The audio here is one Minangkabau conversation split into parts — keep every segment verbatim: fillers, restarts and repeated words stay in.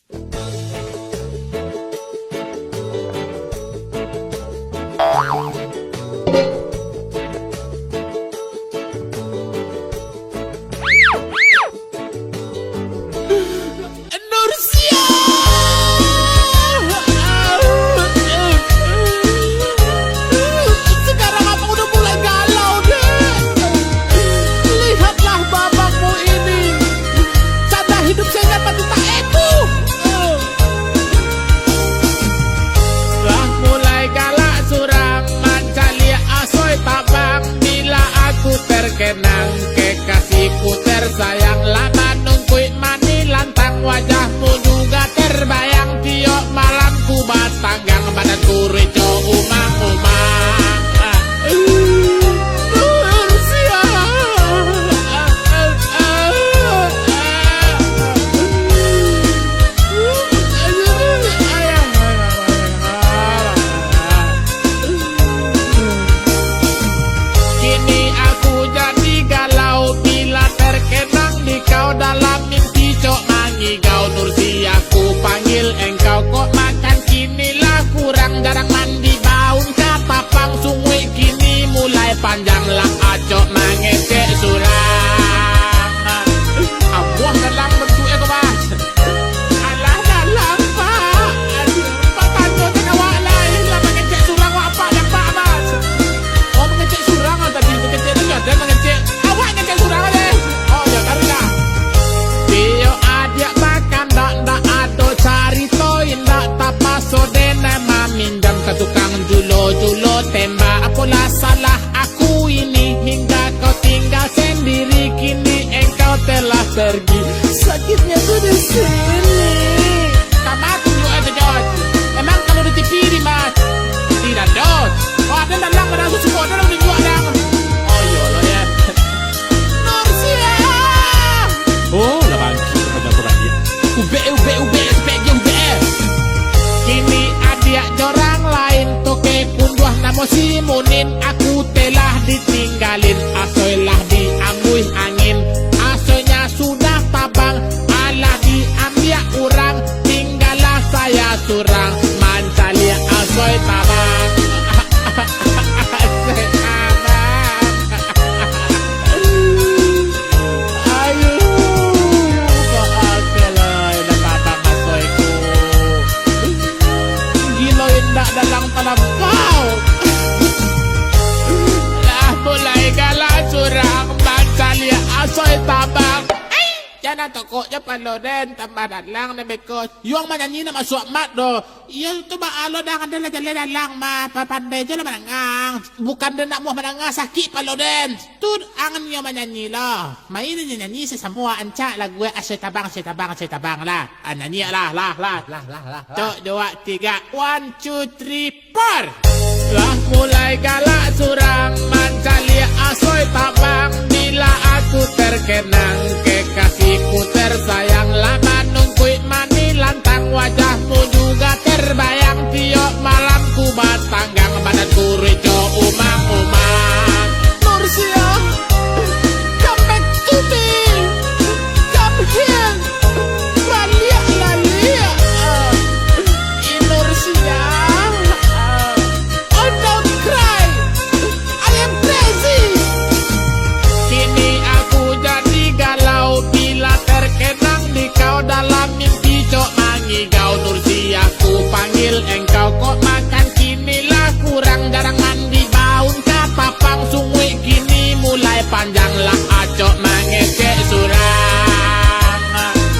Nursia! Sekarang abang udah mulai galau, Dek. Lihatlah babakmu ini. Canda hidup sehingga patutah ego. Lah mulai galak surang, mancaliak asoi tabang. Bila aku terkenang, kekasihku tersayang, lah manungkuik mani lantang, wajahmu juga terbayang. Tiok malam ku batanggang, badan ku ricuah umang-umang. Nursia. Kini aku jadi galau, bila terkenang di kau dalam mimpi, cok mangigau. Nursia, ku panggil engkau, kok makan kini lah kurang, jarang mandi baun ka tapang, sunguik kini mulai panjang, lah acok mangecek surang. Amuah dalam bentuk eko, Bas. Alah, dalam, Pak. Aduh, Pak, tanyo ka awak lai, lah mangecek surang awak, Pak, dek Pak, Bas. Oh, mangecek surang, ah, tadi mangecek tu, ada mangecek. Awak ngecek surang aja. Oh, ya, taruihlah. Iyo, adiak bakandak, ndak ado carito indak, tapaso den maminjam ka tukang julo-julo tembak. Apolah salah aku ini, hingga kau tinggal sendiri, kini engkau telah pergi. Sakitnya tu di sini. Kama tunjuk aja, Jod. Emang kalau di T V di, Mas? Tidak, Jod. Oh, ada dalam barang susu, ada dalam tunjuk, ada. Oh, iya lah, ya. Nursia! Oh, lah bangkit, pada aku lagi. Ubek, ubek, ubek, ubek, ubek. Kini adiak jorang lain, toke punduah namo si Munin, aku telah ditinggalin, asoi lah diambuih angin, asoinyo sudah tabang, alah diambiak urang, tinggallah saya surang, mancaliak asoi tabang. Asoi tabang. Ayo, maafkanlah, nak tabang asoiku. Gilo indak dalam talampau. Lah mulai galak surang, mancaliak asoi tabang. Ai, jan tokok jo palo den, tambah dalang den beko. Yuang manyanyi nak masuak mat doh. Iyo tu baa lo dang, ado lah jaleh dalang mah, pa-, pandai jo lah manangang. Bukan den nak muah manangang, sakik palo den. Tu ang nio manyanyi lo. Main nyo nyanyi sasamuak, ancak lagu e, asoi tabang, asoi tabang, asoi tabang lah. Ah, nyanyi lah, lah, lah. Lah, lah, lah, lah. Tok, duo, tigo. One, two, three, four. Lah mulai galak surang, mancaliak asoi tabang. Bila aku terkenang, kekasihku tersayang, lah manungkuik mani lantang, wajahmu juga terbayang. Tiok malam ku batanggang, badan ku ricuah umang-umang. Nursia, come back to me. Come here. Baliak, baliak. Ah, Nursia. Ah, oh, don't cry. I am crazy. Kini aku jadi galau, bila terkenang di kau dalam mimpi, cok mangigau. Nursia, ku panggil engkau, kok makan kini lah kurang, jarang mandi baun ka papang, sunguik kini mulai panjang, lah acok mangecek surang.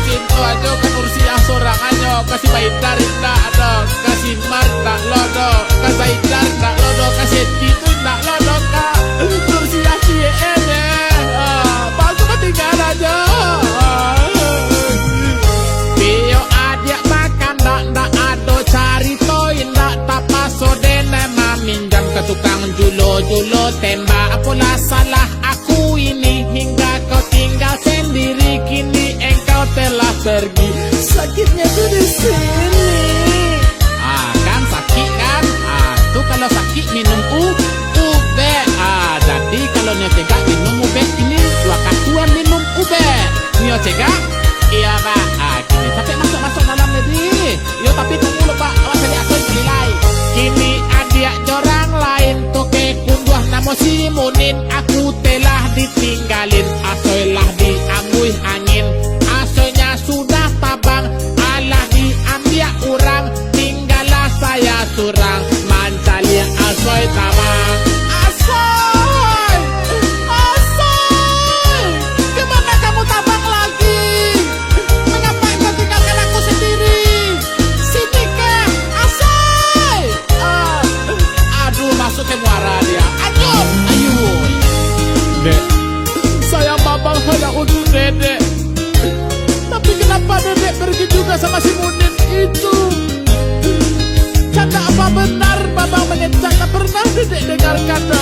Cinto ajo ka Nursia sorang anyo, ka si Baidar indak ado, ka si Mar indak lo do, ka Zaidar indak lo do, ka Seti tu indak lo do, ka Nursia ciek e. Ah, bagus ka tinggal ajo. Iyo adiak bakandak, ndak ado carito indak, tapaso den maminjam ka tukang julo-julo tembak. Apolah salah aku ini, hingga kau tinggal sendiri, kini engkau telah pergi. Sakitnya tu di sini. Ah, kan sakik kan? Ah, tu kalau sakik minum u-, ubek. Ah, jadi kalau nio cegak minum ubek ini, wakatu an minum ubek. Nio cegak? Iyo, Pak. Ah, kini sampai masuk-masuk dalam ni, Sama si Munin itu. Cak apa benar Bambang mangecek, tak pernah Dedek dengarkan.